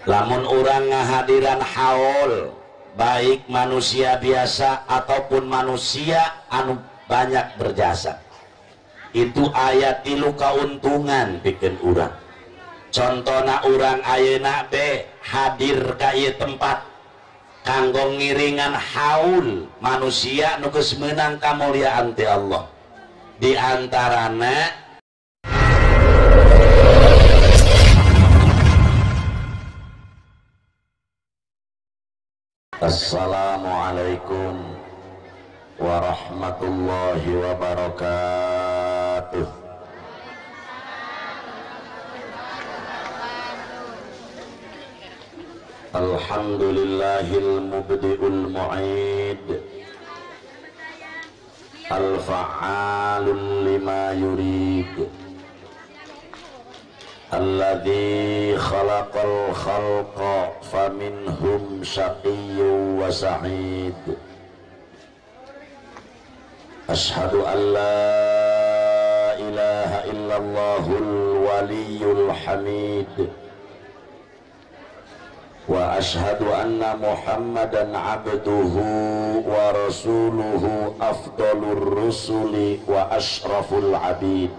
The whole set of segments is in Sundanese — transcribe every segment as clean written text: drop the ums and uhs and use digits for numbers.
Lamun urang ngahadiran haul, baik manusia biasa ataupun manusia anu banyak berjasa, itu aya tilu kauntungan pikeun urang. Contona urang ayeuna be hadir ka ieu tempat kanggo ngiringan haul manusia nu geus meunang kamuliaan ti Allah. Di antarana Assalamualaikum warahmatullahi wabarakatuh. Alhamdulillahil mubdi'ul mu'id, al-fa'alul lima yurid, alladzi khalaqal khalqa faminhum syaqiyyun wa sa'id. Ashhadu an la ilaha illallahul waliyyul hamid, wa ashhadu anna Muhammadan abduhu wa rasuluhu afdalur rusuli wa ashraful abid.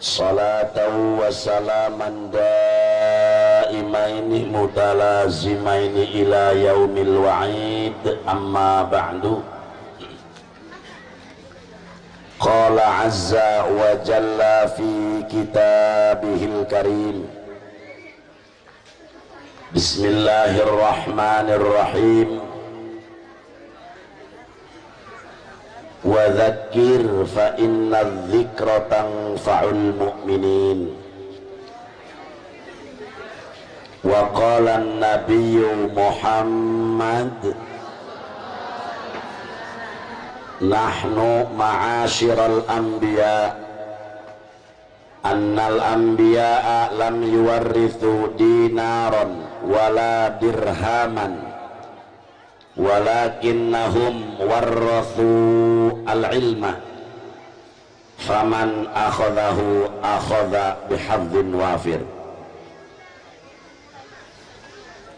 Salatan wa salaman daimaini mutalazimaini ila yaumil wa'id. Amma ba'du. Qala azza wa jalla fi kitabihil karim. Bismillahirrahmanirrahim. Wa dzakir fa inna dzikra tanfa'ul mu'minin. Wa qala an-nabiyyu Muhammad, nahnu ma'asyiral anbiya, annal anbiya'a lam yuwarrithu dinaran wala dirhaman, walakinnahum warrathu al-ilma, faman akhadhahu akhadha bihadzin wafir.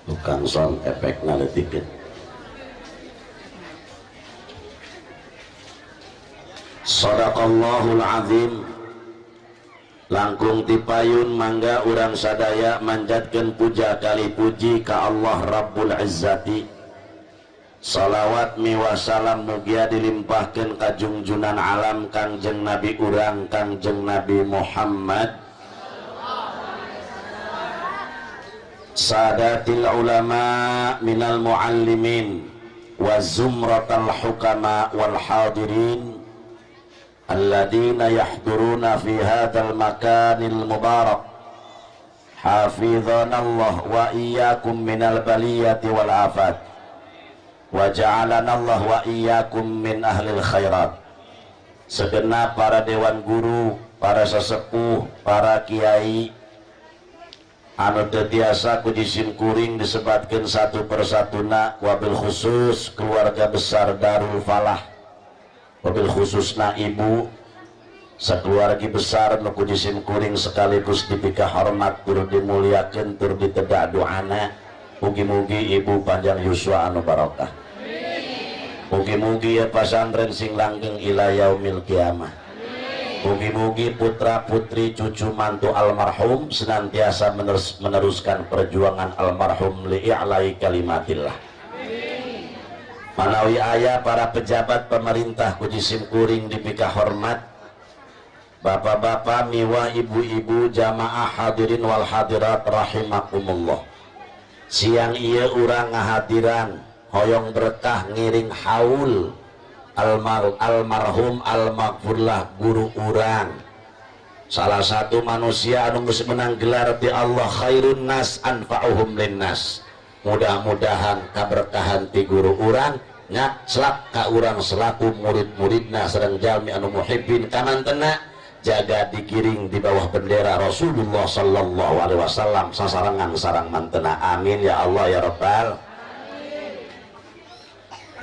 Tukang sound efek ngaletikeun. Sadaqallahul azim. Langkung tipayun mangga urang sadaya manjatkeun puja kali puji ka Allah Rabbul Izzati. Salawat miwah salam mugia dilimpahkeun ka jungjunan alam Kangjeng Nabi urang Kangjeng Nabi Muhammad. Sadatil ulama minal muallimin wa zumratal hukama wal hadirin alladina yahduruna fi hadzal makanil mubarak. Hafizanallah wa iyyakum minal baliyati wal afat, wa ja'alanallah wa iyyakum min ahlil khairat. Segenap para dewan guru, para sesepuh, para kiai anu teu tiasa ku jisim kuring disebatkeun satu persatuna, wabil khusus keluarga besar Darul Falah, wabil khususna ibu sakeluarga besar nu ku jisim kuring sekaligus dipika hormat tur dimuliakeun tur ditedak doana. Mugi-mugi ibu panjang yuswa anu barokah. Mugi-mugi ya pasantren sing langgeng ila yaumil kiamah. Mugi-mugi putra putri cucu mantu almarhum senantiasa meneruskan perjuangan almarhum li'ilai kalimatillah. Manawi ayah para pejabat pemerintah ku jisim kuring dipika hormat, bapak-bapak miwah ibu-ibu jamaah hadirin wal hadirat rahimakumullah. Siang iya urang ngahadiran hoyong berkah ngiring haul almarhum almaghfurlah guru urang, salah satu manusia anu geus menang gelar ti Allah khairun nas anfa'uhum linnas. Mudah-mudahan kaberkahan ti guru urang nyaslak ka urang selaku murid-muridna sareng jalmi anu muhibbin kamantena jaga digiring di bawah bendera Rasulullah sallallahu alaihi wasallam sasarengan sarang mantena. Amin ya Allah ya rabbal.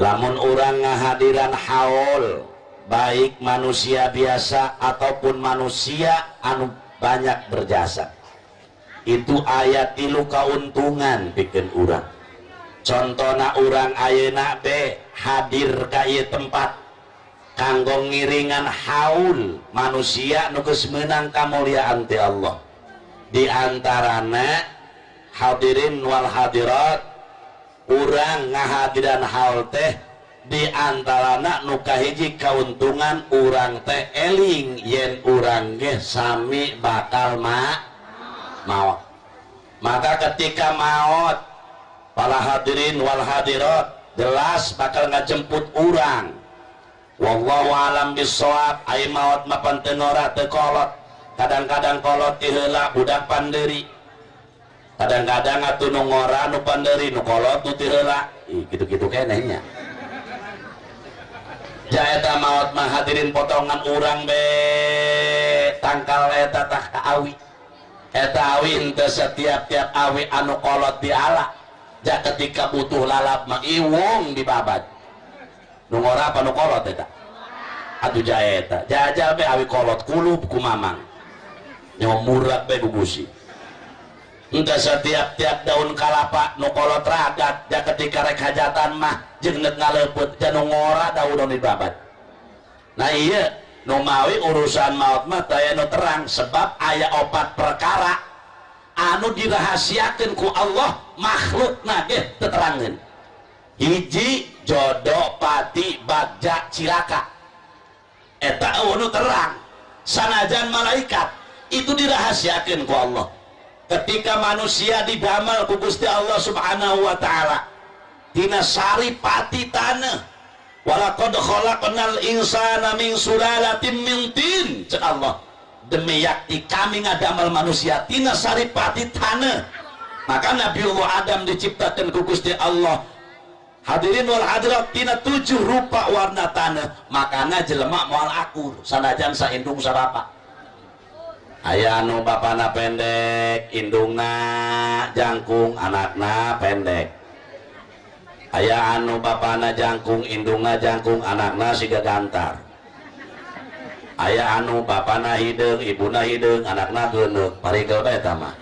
Lamun urang ngahadiran haul, baik manusia biasa ataupun manusia anu banyak berjasa, Itu aya 3 kauntungan pikeun urang. Contona urang ayeuna be hadir ka ieu tempat kanggo ngiringan haul manusia nu geus meunang kamuliaan ti Allah. Di antarana hadirin wal hadirat, urang ngahadiran haul teh di antarana nu kahiji kauntungan urang teh eling yen urang ge sami bakal maot. Maka ketika maot, para hadirin wal hadirat jelas bakal ngajemput urang. Wallahu alam bissawab, ai maot mah pan teu ngora teu kolot. Kadang-kadang kolot ti heula budak panderi. Kadang-kadang atuh nu ngora nu panderi, nu kolot nu ti heula. Ih, kitu-kitu keneh nya. Ja eta maot mah hadirin potongan urang be tangkal eta tah ka awi. Eta awi henteu setiap-tiap awi anu kolot diala. Ja ketika butuh lalap mah iwung dibabad. Nu ngora apa nu kolot eta? Atuh ja eta. Jajal be awi kolot kulub ku mamang. Nyomurat be gugusi. Henteu setiap-tiap daun kalapa nu kolot ragat, ja ketika rek hajatan mah jeung neuk ngaleupet ja nu ngora daun nu dibabad. Nah ieu nu mawi urusan maot mah taya nu terang sebab aya 4 perkara anu dirahasiakeun ku Allah makhlukna ge teu terangeun. Hiji jodoh pati bagja cilaka. Eta eueuh nu terang sanajan malaikat itu dirahasiakeun ku Allah. Ketika manusia didamel ku Gusti Allah Subhanahu wa taala tina sari pati tanah, walaqad khalaqnal insana min sulalatin min tin, cek Allah, demi yakti kami ngadamel manusia tina sari pati tanah. Maka Nabiullah Adam diciptakan ku Gusti Allah, hadirin wal hadirat, tina 7 rupa warna tanah. Makana jelema moal akur sanajan saindung sabapa. Aya anu bapana pendek, indungna jangkung, anakna pendek. Aya anu bapana jangkung, indungna jangkung, anakna siga gantar. Aya anu bapana hideung, ibuna hideung, anakna geuneuk, parigel bae eta mah.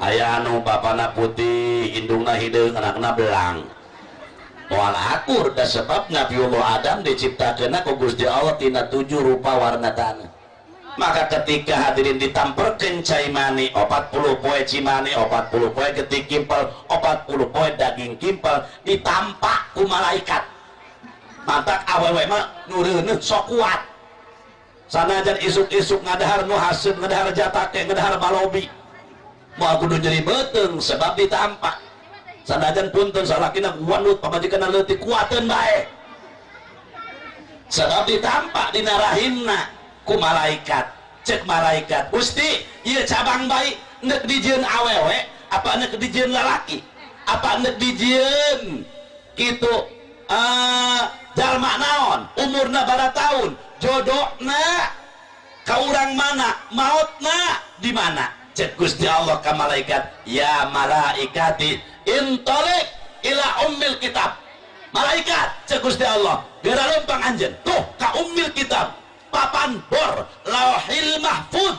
Aya anu bapana putih, indungna hideung, anakna belang. Moal akur da sebab Nabiullah Adam diciptakeunna ku Gusti Allah tina 7 rupa warna tanah. Maka ketika hadirin ditamperkeun cai mani 40 poe cimani, 40 poe getih kimpel, 40 poe daging kimpel, ditampak ku malaikat. Mantak awewe mah nu reuneuh sok kuat. Sanajan isuk-isuk ngadahar nu haseum, ngadahar jatake, ngadahar balobi. Moal kudu nyeri beuteung sebab ditampak. Sanajan punten salakina wanut pamajikanna leutik kuateun bae. Sebab ditampak dina rahimna ku malaikat. Cek malaikat, Gusti, ieu cabang bayi nek dijieun awewe apa nek dijieun lalaki? Apa nek dijieun kitu jalma naon? Umurna bara tahun, jodohna ka urang mana, mautna di mana? Cek Gusti Allah ka malaikat, ya malaikati intalik ila ummil kitab. Malaikat, cek Gusti Allah, geura lempang anjeun tuh ka ummil kitab, papan bor lauhil mahfud.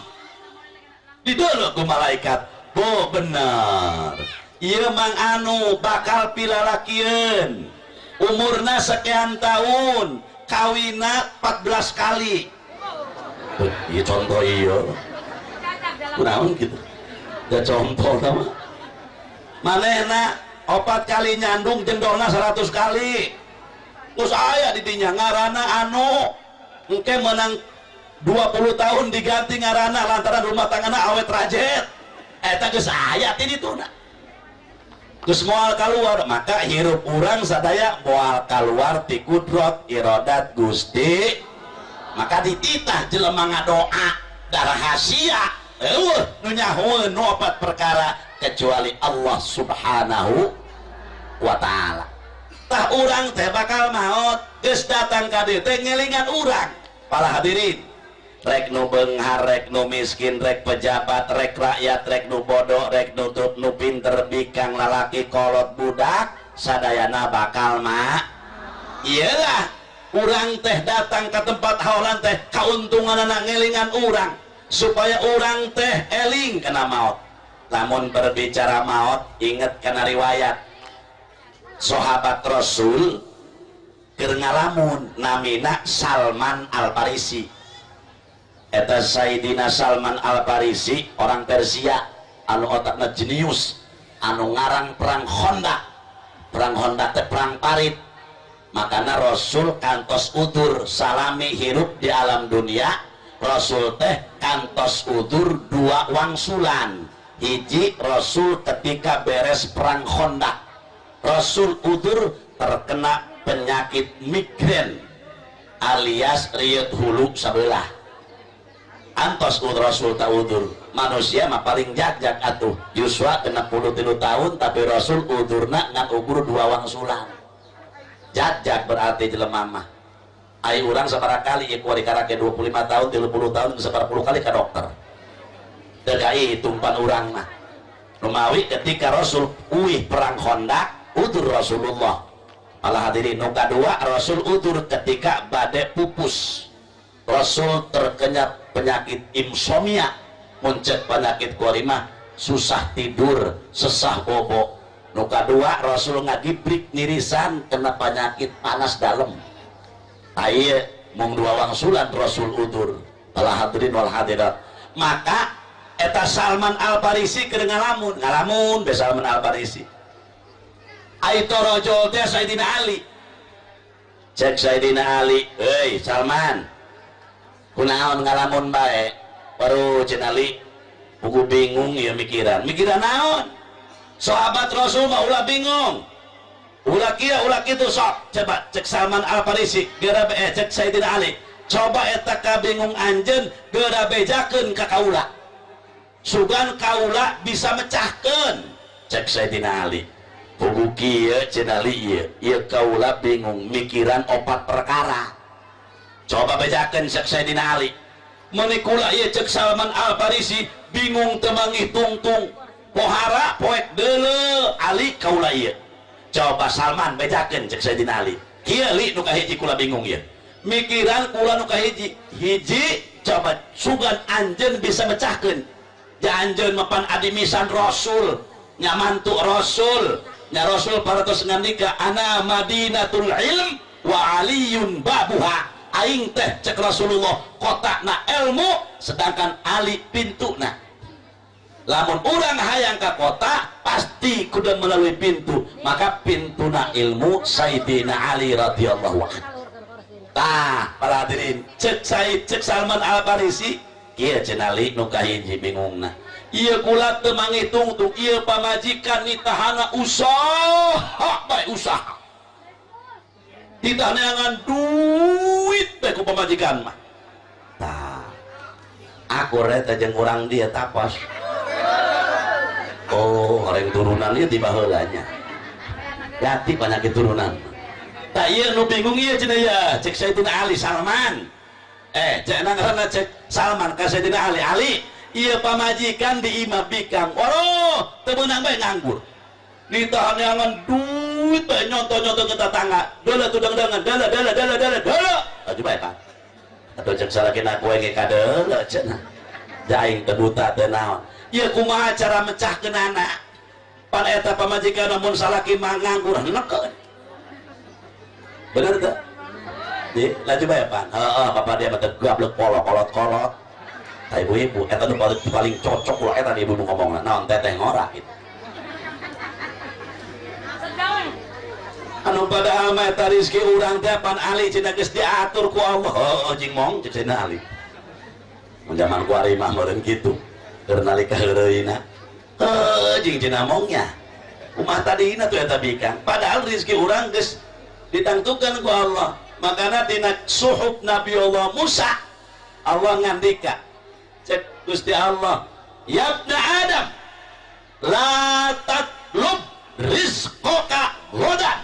Didolok ku malaikat, bo bener ieu mang anu bakal pilalakieun, umurna sekian tahun, kawina 14 kali. Ieu contoh ieu kunaon gitu da contoh mah manehna 4 kali nyandung jendolna 100 kali. Terus aya di dinya ngaranna anu engke menang 20 tahun diganti ngaranna lantaran rumah tanggana awet rajet. Eta geus aya ti dituna. Geus moal kaluar, maka hirup urang sadaya moal kaluar ti kudrat iradat Gusti. Maka dititah jelema ngadoa da rahasia eueuh nu nyahoeun nu 4 perkara kecuali Allah Subhanahu wa taala. Tah urang teh bakal maot, geus datang ka dieu teh ngelingan urang. Para hadirin, rek nu beunghar, rek nu miskin, rek pejabat, rek rakyat, rek nu bodoh, rek nu nu pinter, bikang, lalaki, kolot, budak, sadayana bakal ma. Iyalah, urang teh datang ke tempat haulan teh kauntunganana ngelingan urang. Supaya urang teh eling kana maot. Lamun berbicara maot inget kana riwayat sahabat Rasul keur ngalamun namina Salman Al-Farisi. Eta Sayyidina Salman Al-Farisi orang Persia anu otakna jenius, anu ngarang perang Khandaq. Perang Khandaq teh perang parit. Makana Rasul kantos udur salami hirup di alam dunia. Rasul teh kantos udur dua wangsulan. Hiji Rasul ketika beres perang Khandaq, Rasul udur terkena penyakit migrain alias riet hulu sebelah. Antos Rasul tak udur. Manusia mah paling jag-jag atuh. Yuswa 63 tahun tapi Rasul udurna ngan ukur dua wangsulan. Jag-jag berarti jelema mah. Ai urang sabaraha kali ieu kuari karake 25 tahun, 30 tahun, 40 kali ka dokter. Teu tumpan urang mah. Lumawi ketika Rasul uih perang Khandaq, udur Rasulullah. Malah hadirin nu kadua Rasul udur ketika bade pupus. Rasul terkena penyakit insomnia, muncul penyakit kuarimah, susah tidur, sesah bobo. Nu kadua Rasul ngagibrik nirisan kena penyakit panas dalam. Aye mung dua wangsulan Rasul udur. Malah hadirin wal hadirat. Maka eta Salman Al-Farisi keur ngalamun, ngalamun be Salman Al-Farisi. Ai torojol teh Sayyidina Ali. Cek Sayyidina Ali, "Hei Salman, kunaon ngalamun bae?" Baru cenah Ali, buku bingung ya mikiran. Mikiran naon? Sahabat Rasul mah ulah bingung. Ulah kieu ulah kitu sok. Coba cek Salman Al-Farisi, geura cek Sayyidina Ali. Coba eta kabingung anjeun geura bejakeun ka kaula. Sugan kaula bisa mecahkeun. Cek Sayyidina Ali. Pugu kieu cenah Ali ieu, ieu kaula bingung mikiran opat perkara. Coba bejakeun cek Sayyidina Ali. Meuni kula ieu cek Salman Al-Farisi bingung teu mangitungtung. Pohara poek deuleu Ali kaula ieu. Coba Salman bejakeun cek Sayyidina Ali. Kieu li nu kahiji kula bingung ieu. Mikiran kula nu kahiji, hiji coba sugan anjeun bisa mecahkeun. Ja anjeun mapan adimisan Rasul, nya mantu Rasul, nya Rasul paratos ngandika ana madinatul ilm wa aliyun babuha. Aing teh cek Rasulullah kotakna ilmu sedangkan Ali pintuna. Lamun urang hayang ka kota pasti kudu melalui pintu, maka pintuna ilmu Sayyidina Ali radhiyallahu anhu. Tah para hadirin, cek Said cek Salman Al-Farisi kieu cenah Ali nu kahiji bingungna. Ieu kula teu mangitungtung ieu pamajikan nitahana usaha bae usaha. Ditaneangan duit bae ku pamajikan mah. Tah akur eta jeung urang dia tapas. Oh, orang turunan ieu di baheula nya. Gati penyakit turunan. Tak ieu nu bingung ieu cenah ya, cek Sayyidina Ali Salman. Cek ngaranna cek Salman ka Sayyidina Ali. Ali, ieu pamajikan di imah bikang. Waduh, teu meunang bae nganggur. Ditahaneangan duit bae nyonto-nyonto ke tetangga. Deuleu tudang-dangan, deuleu deuleu deuleu deuleu deuleu. Aju bae Pak. Atuh cek salakina kowe ge kadeuleu cenah. Da aing teu buta teu naon. Ieu kumaha cara mecahkeunana? Pan eta pamajikan mun salaki mah nganggur nekeun. Bener teu? Di laju bae pan. Heeh, papa dia mah teu gablek polo kolot-kolot. Tah ibu-ibu eta nu paling cocok ulah eta ibu ngomongna naon teteh ngora gitu. Anu padahal mah eta rezeki urang teh pan Ali cenah geus diatur ku Allah. Heuh jeung mong cek Sayyidina Ali. Mun jaman ku ari mah meureun kitu. Keur nalika heureuyna. Heuh jeung cenah mongnya. Kumaha tadina tuh eta bikang. Padahal rezeki urang geus ditangtukan ku Allah. Makana dina suhub Nabi Allah Musa Allah ngandika cek Gusti Allah, ya ibna Adam la tatlub rizqaka ghadan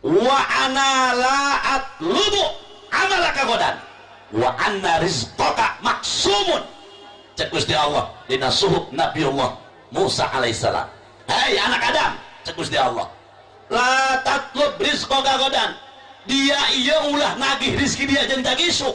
wa ana la atlubu amalaka ghadan wa anna rizqaka maksumun. Cek Gusti Allah dina suhub Nabi Allah Musa alaihissalam. Hei anak Adam, cek Gusti Allah, la tatlub rizqaka ghadan, dia iya ulah nagih rizki dia jeung tag isuk.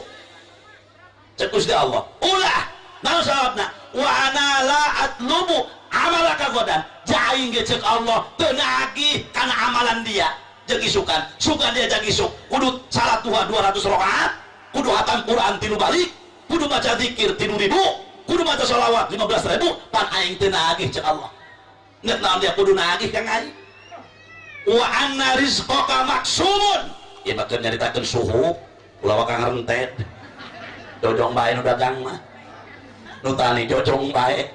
Cek Gusti Allah. Ulah, naon sababna? Wa ana la atlubu amalaka godan. Jaing ge cek Allah teu nagih kana amalan dia. Jeung isukan, sukan dia jeung isuk kudu salat duha 200 rakaat, kudu hatam Quran 3 balik, kudu maca zikir 3.000, kudu maca sholawat 15.000, pan aing teu nagih cek Allah. Nek naon dia kudu nagih kang aing. Wa anna rizqaka maksumun. Ieu mah keur nyaritakeun suhu, ulah wakang rentet. Jojong bae nu dagang mah. Nu tani jojong bae,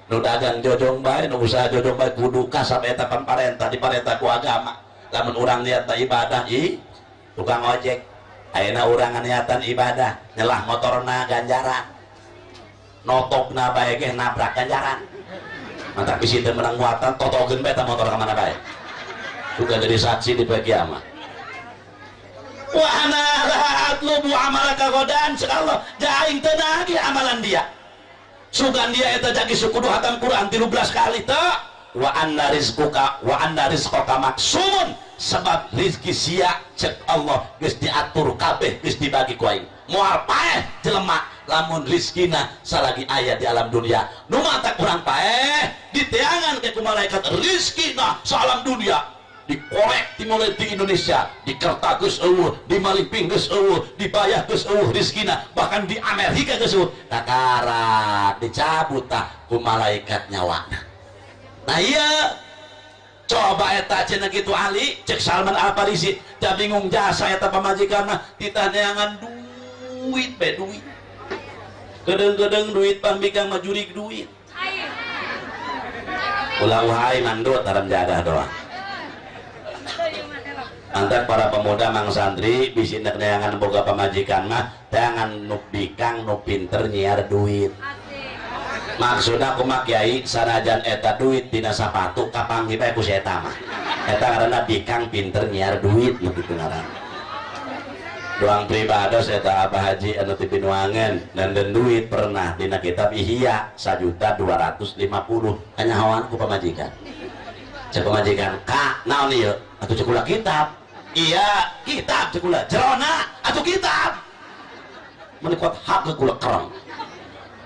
nu dagang jojong bae, nu usaha jojong bae, kudu kasab eta pan parentah diparentah ku agama. Lamun urang niatna ibadah ih tukang ojek ayeuna urang niatan ibadah nyelah motorna ganjaran, notokna bae ge nabrak ganjaran, mantap bisi teu menang muatan totogeun bae ta motor ka mana bae suka jadi saksi di poe kiamat. Wa ana la atlubu amalaka godan, cek Allah jaing teu nagih amalan dia, sugan dia eta jagi sukudu hatam Quran 13 kali teu. Wa anna rizquka wa anna rizqaka maksumun, sebab rizki sia cek Allah geus diatur kabeh, geus dibagi ku aing. Moal paeh jelema lamun rizkina salagi aya di alam dunia. Nu matak urang paeh diteangan ke ku malaikat rizkina sa alam dunia, dikorek dimulai di Indonesia, di Kerta geus eueuh, di Maliping geus eueuh, di Bayah geus eueuh rizkina, bahkan di Amerika geus eueuh. Takarak dicabut tah ku malaikat nyawana. Nah iya, coba eta cenah kitu Ali, cek Salman Al Farisi, ja bingung jasa eta pamajikan mah titah neangan duit be duit. Gedeng-gedeng duit pambikang mah jurig duit. Ulah wahai mandut dalam jadah doang. Antar para pemuda mang santri bisi neangan boga pamajikan mah teangan nu bikang nu pinter nyiar duit. Maksudna kumaha kiai sanajan eta duit dina sapatu kapanggih bae ku si eta mah. Eta ngaranna bikang pinter nyiar duit nu kitu ngaranna. Doang pribados eta Abah Haji anu ti Binuangeun nenden duit pernah dina kitab Ihya 1.250.000 kanyahoan ku pamajikan. Cek pamajikan, "Ka, naon ieu?" Atuh cek kula kitab. Iya, kitab cek kula. Jerona atuh kitab. Meuni kuat hak ke kula kereng.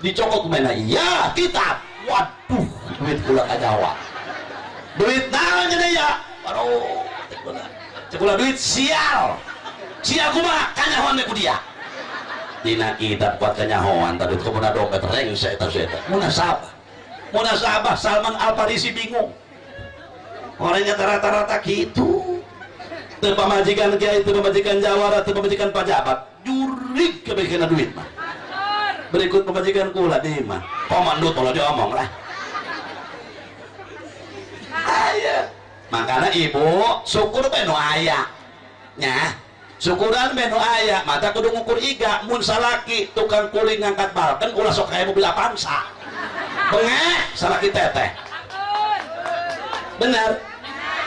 Dicokot mana? Iya, kitab. Waduh, duit kula kanyawa. Duit naon cenah ya? Waduh, cek kula duit sial. Sial kumaha? Kanyahoan we ku dia. Dina kitab kuat kanyahoan tadi kumaha dompet rengse eta eta. Munasabah. Munasabah Salman Al Farisi bingung. Orangnya rata-rata gitu. Teu pamajikan kiai, teu pamajikan jawara, teu pamajikan pajabat, jurig kabehna duit mah. Berikut pemajikan kula di mah komando tolong diomong lah. Aya makanya ibu syukur beno aya nya, syukuran beno aya mata kudu ngukur iga mun salaki tukang kuli ngangkat balken ulah sok kaya mobil Avanza bengek salaki teteh bener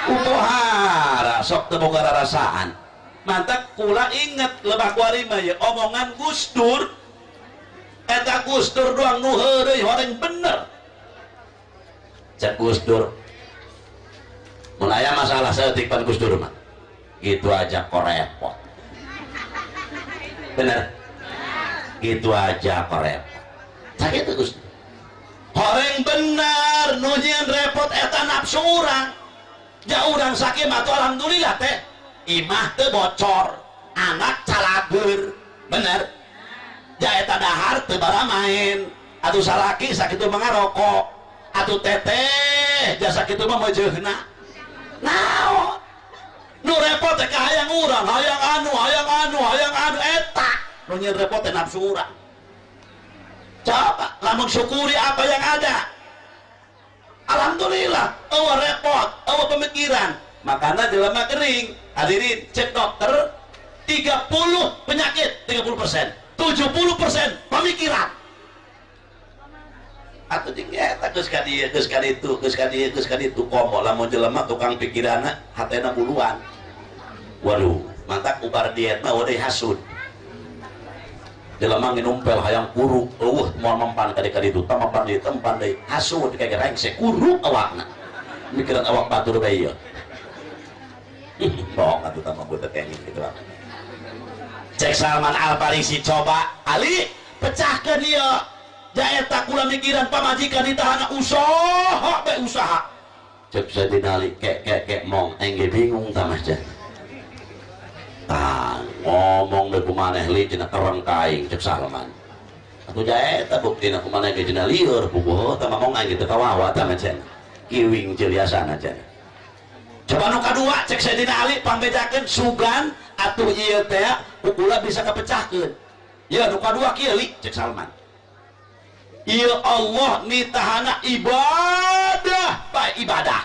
upohara sok teu boga rarasaan. Mantak kula inget lebah kuari mah ye omongan Gus Dur. Eta Gus Dur doang nu heureuy horeng bener. Cek Gus Dur mun aya masalah saeutik pan Gus Dur mah gitu aja kok repot. Bener gitu aja kok repot. Sakitu Gus Dur horeng bener nu nyieun repot eta nafsu urang. Ja urang sakieu mah alhamdulillah teh imah teu bocor, anak calagur, bener. Ja eta dahar teu baramaen, atuh salaki sakitu mah ngarokok, atuh teteh ja sakitu mah meujeuhna. Naon? Nu repot teh ka hayang urang, hayang anu, hayang anu, hayang anu eta. Nu nyieun repot teh nafsu urang. Coba lamun syukuri apa yang ada. Alhamdulillah, eueuh repot, eueuh pemikiran. Makana jelema kering. Hadirin, cek dokter 30 penyakit 30%, 70% pemikiran. Atuh jeung eta geus ka dieu, geus ka ditu, geus ka dieu, geus ka ditu komo lamun jelema tukang pikiranna hatena buluan. Waduh, mantak ubar diet mah eueuh hasud. Jelema nginumpel hayang kuru, eueuh moal mempan ka ditu, tah mempan dieu, tempan deui, hasud kayak rengse kuru awakna. Mikiran awak batur bae ieu. Bohong atuh tah mah buta teknik gitu lah. Cek Salman Al Farisi coba Ali pecahkeun ieu jaeta kula mikiran pamajikan ditahana usaha bae usaha cek Sayyidina Ali kek kek kek mong aing ge bingung tah mah cenah tah ngomong deui kumaneh li cenah kereng ka aing cek Salman atuh jaeta buktina kumaneh ge cenah lieur puguh tah mong aing teu kawawa tah mah cenah kiwing jeliasana cenah coba nu kadua cek Sayyidina Ali pangbejakeun sugan atuh ieu teh kukula bisa kapecahkeun ieu nu kadua kieu li cek Salman ieu Allah nitahana ibadah bae ibadah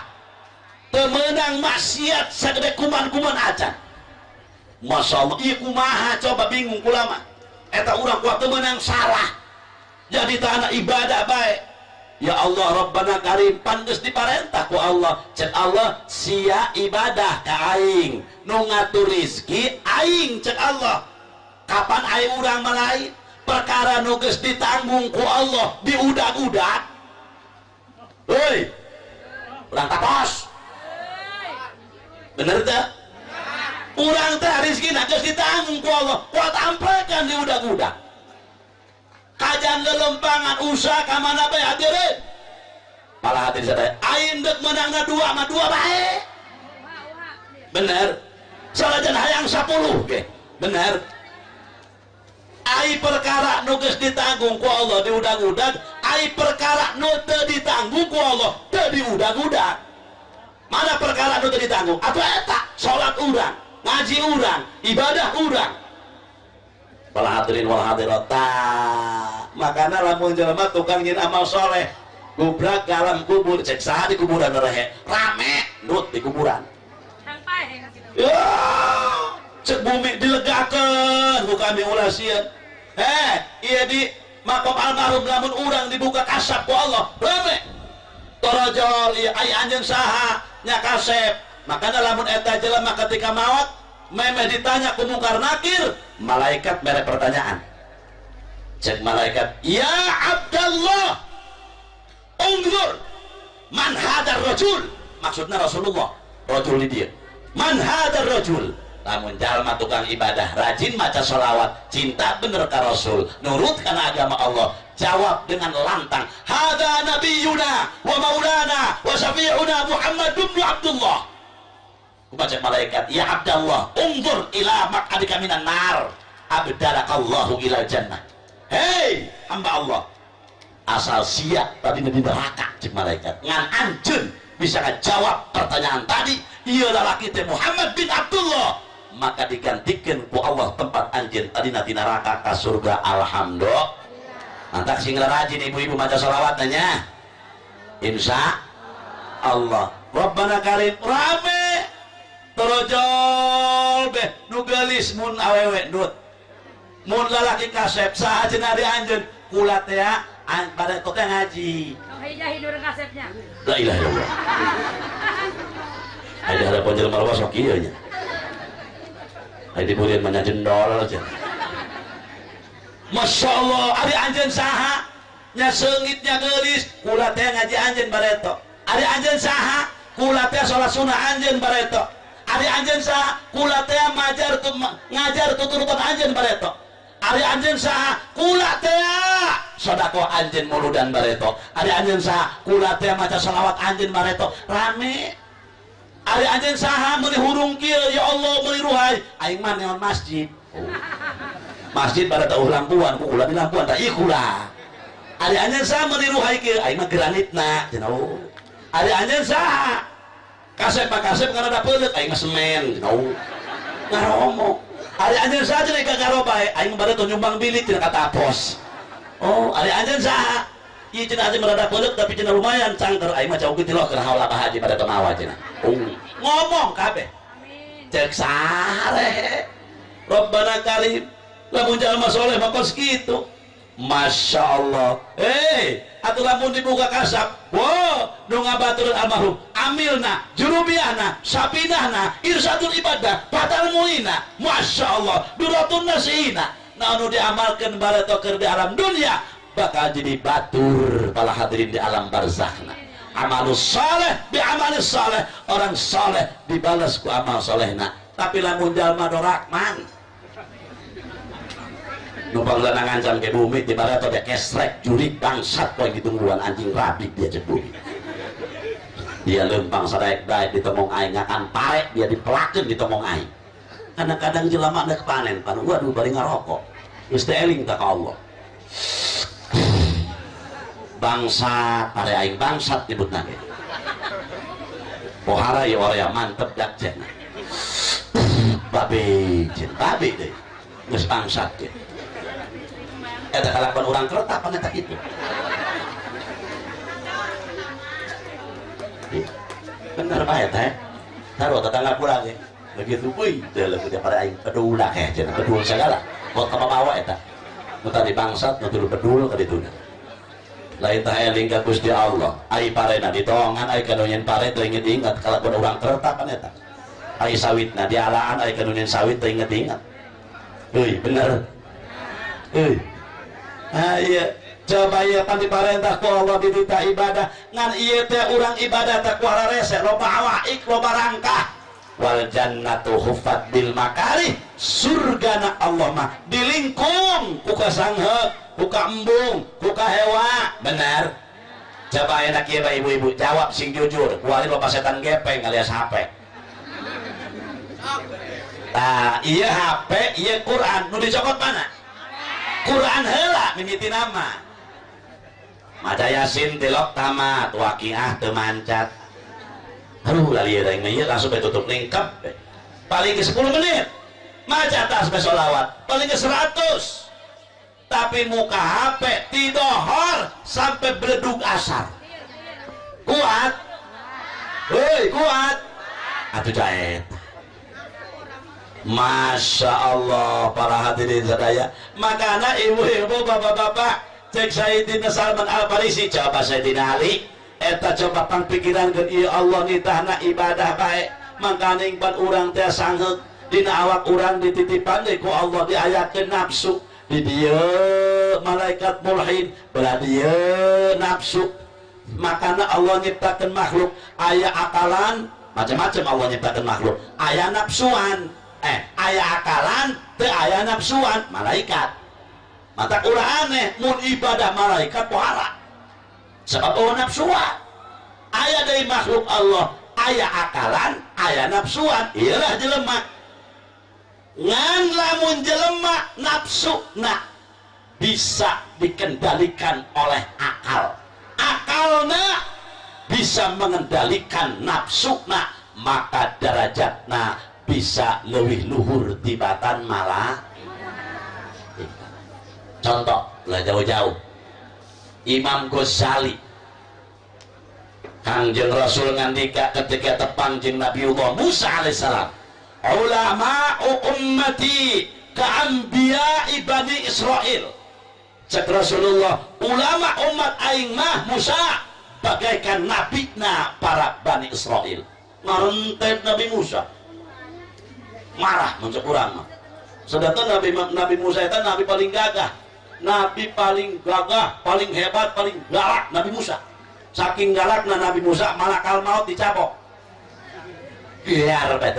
teu meunang maksiat sagede kuman-kuman acan masyaallah ieu kumaha coba bingung kula mah eta urang kuat teu meunang salah jadi tahana ibadah bae ya Allah Rabbana Karim pan geus diparentah ku Allah cek Allah sia ibadah ka aing nu ngatur rezeki aing cek Allah kapan aing urang mah lain perkara nu geus ditanggung ku Allah diudag-udag heuy urang tapos bener teh urang teh rezekina geus ditanggung ku Allah kuat amplekan diudag-udag kajan lelempangan usaha ka mana bae hadirin malah hadirin sadaya aing deuk meunangna dua mah dua bae bener salajan hayang 10 ge bener ai perkara nu geus ditanggung ku Allah diudag-udag ai perkara nu teu ditanggung ku Allah teu diudag-udag mana perkara nu teu ditanggung atuh eta salat urang ngaji urang ibadah urang wal hadirin wal hadirat makana lamun jelema tukang nyin amal soleh gubrak alam kubur cek saha di kuburan rehe rame nut di kuburan ya cek bumi dilegakeun ku kami ulah sieun ieu di makom almarhum lamun urang dibuka kasab ku Allah rame torojol ieu ai anjeun saha nya kasep makana lamun eta jelema ketika maot memeh ditanya ku mungkar nakir malaikat mere pertanyaan cek malaikat ya Abdallah unzur man hadar rajul maksudna Rasulullah rajul di dia man hadar rajul lamun jalma tukang ibadah rajin maca sholawat cinta bener ka Rasul nurut kana agama Allah jawab dengan lantang hadza nabiyuna wa maulana wa syafi'una Muhammad bin Abdullah baca malaikat ya Abdallah unzur ila maq'adika minan nar abdalakallahu ila jannah hei hamba Allah asal siap tadi di neraka cek malaikat ngan anjeun bisa ngajawab pertanyaan tadi ieu lalaki teh Muhammad bin Abdullah maka digantikan ku Allah tempat anjeun tadi di neraka ka surga alhamdulillah mantak sing rajin ibu-ibu maca sholawat nanya insya Allah Rabbana Karim rame torojol beh nu geulis mun awewe nut mun lalaki kasep saha cenah di anjeun kula teh pada teh ngaji kasepnya la ilaha illallah aya harapan jelema loba sok ieu nya aya diburian mah jendol cenah Masya Allah ari anjeun saha nya seungit nya geulis kula teh ngaji anjeun bareto ari anjeun saha kula teh salat sunah anjeun bareto ari anjeun saha kula teh majar tu ngajar tuturutan anjeun bareto ari anjeun saha kula teh sedekah anjeun muludan bareto ari anjeun saha kula teh maca selawat anjeun bareto rame ari anjeun saha meuli hurung kieu ya Allah meuli ruhai aing mah neon masjid oh. Masjid pada teu lampuan ku kula di lampuan tah ieu kula ari anjeun saha meuli ruhai kieu aing mah granitna cenah oh. Ari anjeun saha kasep mah kasep karena da peuleuk aing mah semen oh. Ngaromo ari anjeun saha cenah ka garobae aing bade teu nyumbang bilik cenah ka tapos oh ari anjeun saha ieu cenah aja merada peuleuk tapi cenah lumayan cangker aing mah jauh kitu loh keur haula Pak Haji pada teu mawa cenah oh. Ngomong kabeh amin cek sare Rabbana Karim lamun jalma soleh mah kos kitu Masya Allah atuh lamun dibuka kasab wow nu ngabaturan almarhum amilna jurubiahna sabinahna irsadul ibadah batal muina Masya Allah duratun nasihina nah nu diamalkeun bareto keur di alam dunia bakal jadi batur para hadirin di alam barzakhna amalus soleh bi amalis soleh orang soleh dibalas ku amal solehna tapi lamun jalma dorakman Numpang ngancam ke bumi di barat dia kesrek jurik bangsat poin ditungguan anjing rabik dia cek bumi. Dia lempang sadaek-daek ditemong aing ngakan pare dia dipelakeun ditemong aing. Kadang-kadang jelema nek panen pan waduh bari ngarokok. Geus teh eling ta ka Allah. Bangsat pare aing bangsat nyebutna ge. Pohara ieu orea mantep dak cenah. Babe cenah babe deui. Geus bangsat ge. Eta kalakuan urang kereta pan eta kitu. Bener bae teh. Taruh tetangga kurang ge. Begitu euy teh leukeut pada aing pedul akeh cenah pedul sagala. Kok kabawa eta. Nu tadi bangsat nu tuluy pedul ka dituna. Lain tah eling ka Gusti Allah. Ai parena ditongan ai kanu nyen pare teu inget-inget kalakuan urang kereta pan eta. Ai sawitna dialaan ai kanu nyen sawit teu inget-inget. Euy bener. Euy. Ah iya. Coba ieu pan diparentah ku Allah dititah ibadah ngan ieu teh urang ibadah teh ku hararese loba awaik loba rangkah. Wal jannatu huffat bil makarih, surgana Allah mah dilingkung ku kasangheuk, ku kaembung, ku kahewa. Bener? Coba enak ieu bae ibu-ibu jawab sing jujur, kuari loba setan gepeng alias HP. Tah, ieu HP, ieu Quran, nu dicokot mana? Quran heula mimiti nama. Maca Yasin tilok tamat, Waqiah teu mancat. Aduh lali aing mah ieu langsung bae tutup lengkap. Paling ke 10 menit. Maca tasbih sholawat paling ke 100. Tapi muka HP tidohor sampai beledug asar. Kuat? Hei, kuat. Atuh jaet. Masya Allah para hadirin sadaya. Makanya ibu-ibu, bapak-bapak, cek Sayyidina Salman Al-Farisi, coba Sayyidina Ali, eta coba pang pikiran ke ieu Allah nitahna ibadah bae. Mangkaning pan urang teh sangheuk dina awak urang dititipan deui ku Allah diayakeun nafsu. Di dieu malaikat mulhin, belah dieu nafsu. Makana Allah nyiptakeun makhluk aya akalan, macam-macam Allah nyiptakeun makhluk, aya nafsuan. Aya akalan teu aya nafsuan malaikat. Mata ulah aneh mun ibadah malaikat pohara. Sebab eueuh nafsuan. Aya deui makhluk Allah, aya akalan, aya nafsuan. Ieulah jelema. Ngan lamun jelema nafsuna bisa dikendalikan oleh akal. Akalna bisa mengendalikan nafsuna, maka derajatna bisa lebih luhur tibatan malah. Contoh lah jauh-jauh, Imam Ghazali, Kangjeng Rasul ngandika ketika tepang jeung Nabiullah Musa alaihissalam, ulama ummati ka'anbiya'i Bani Israil. Cek Rasulullah, ulama umat aing mah Musa bagaikan nabina para Bani Israil. Ngarentet Nabi Musa marah muncul urang mah. Sedangkan Nabi Musa itu nabi paling gagah, nabi paling gagah, paling hebat, paling galak Nabi Musa. Saking galakna Nabi Musa malakal maut dicabok. Biar bae.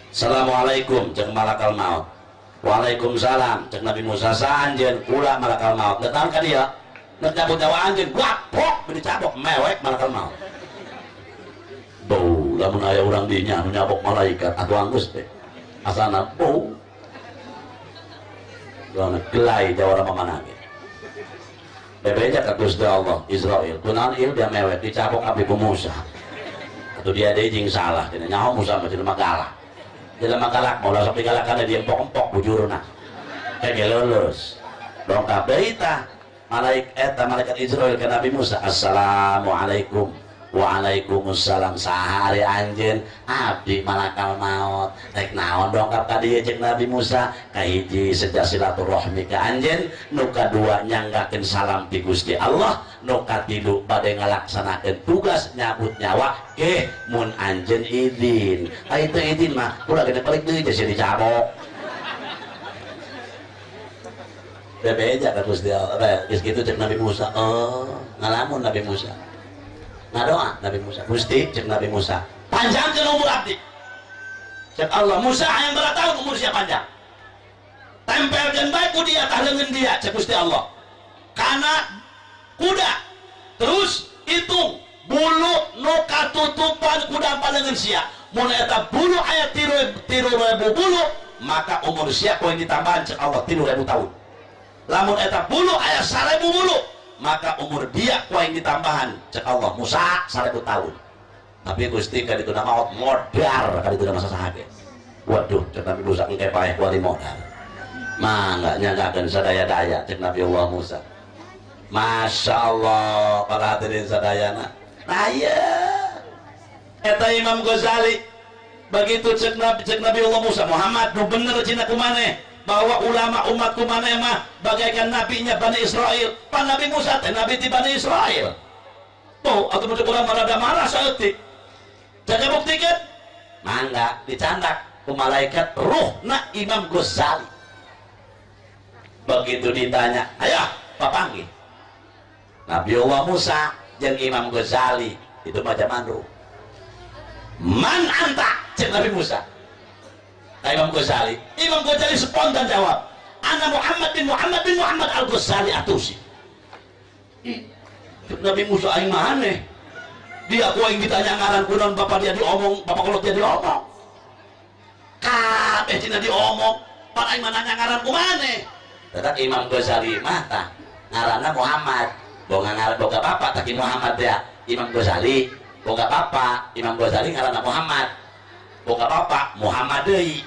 Assalamualaikum jeung malakal maut. Waalaikumsalam cek Nabi Musa, saanjeun kula malakal maut. Datang ka dieu, nek nyabut nyawa anjeun, gapok dicabok mewek malakal maut. Bau lamun aya urang dinya anu nyabok malaikat atuh anggus teh. Asana bau. Lamun gelai jawara mamana ge. Bebeja ka Gusti Allah Israil. Kunaon ieu dia mewek dicabok abdi ku Musa. Atuh dia deui jeung salah cenah nyaho Musa mah jelema galak. Jelema galak moal sok digalakan dia empok-empok bujurna. Kege lulus. Dongkap deui tah malaikat Israil ka Nabi Musa, assalamualaikum. Waalaikumsalam sahari anjeun abdi malakal maut rek naon dongkap ka dieu cek Nabi Musa, kahiji seja silaturahmi ka anjeun, nu kadua nyanggakeun salam ti Gusti Allah, nu katilu bade ngalaksanakeun tugas nyabut nyawa geh mun anjeun izin. Ai teu izin mah ulah gede balik deui geus dicabok. Bebeja ka Gusti Allah geus kitu cek Nabi Musa, oh ngalamun Nabi Musa. Ngadoa Nabi Musa, Gusti cek Nabi Musa, panjangkeun umur abdi. Cek Allah, Musa hayang berapa tahun umur sia panjang? Tempelkeun bae ku dia tah leungeun dia cek Gusti Allah. Kana kuda. Terus hitung bulu nu katutupan kuda paleungeun sia. Mun eta bulu aya 3.000 bulu, maka umur sia poe ditambahan cek Allah 3.000 tahun. Lamun eta bulu aya 1.000 bulu, maka umur dia poe ditambahan cek Allah Musa 1.000 tahun. Tapi Gusti ka ditu maot modar ka ditu masa saha ge. Waduh, cek Nabi Musa engke paeh kuari modar. Mangga nyanggakeun sadaya-daya cek Nabi Allah Musa. Masya Allah para hadirin sadayana. Nah iya, eta Imam Ghazali begitu cek Nabi Allah Musa, Muhammad nu bener cina kumaneh bahwa ulama umat kumaneh mah bagaikan nabinya Bani Israel. Pan Nabi Musa teh nabi ti Bani Israel. Tuh, atau mun urang rada marah saeutik. Jaga buktikeun? Mangga dicandak ku malaikat ruhna Imam Ghazali. Begitu ditanya, ayo papanggih. Nabi Allah Musa jeung Imam Ghazali itu macam ruh. Man anta cek Nabi Musa. Nah, Imam Ghazali, Imam Ghazali spontan jawab, ana Muhammad bin Muhammad bin Muhammad Al-Ghazali Atusi. Nabi Musa aing mah aneh. Dia ku aing ditanya ngaran kunaon bapak dia diomong, bapak kolot dia diomong. Kabeh cina diomong, pan aing mah nanya ngaran kumaneh. Tetap Imam Ghazali mah tah ngaranna Muhammad. Boga ngaran boga bapak tak Muhammad ya. Imam Ghazali boga bapak, Imam Ghazali ngaranna Muhammad. Boga bapak Muhammad deui.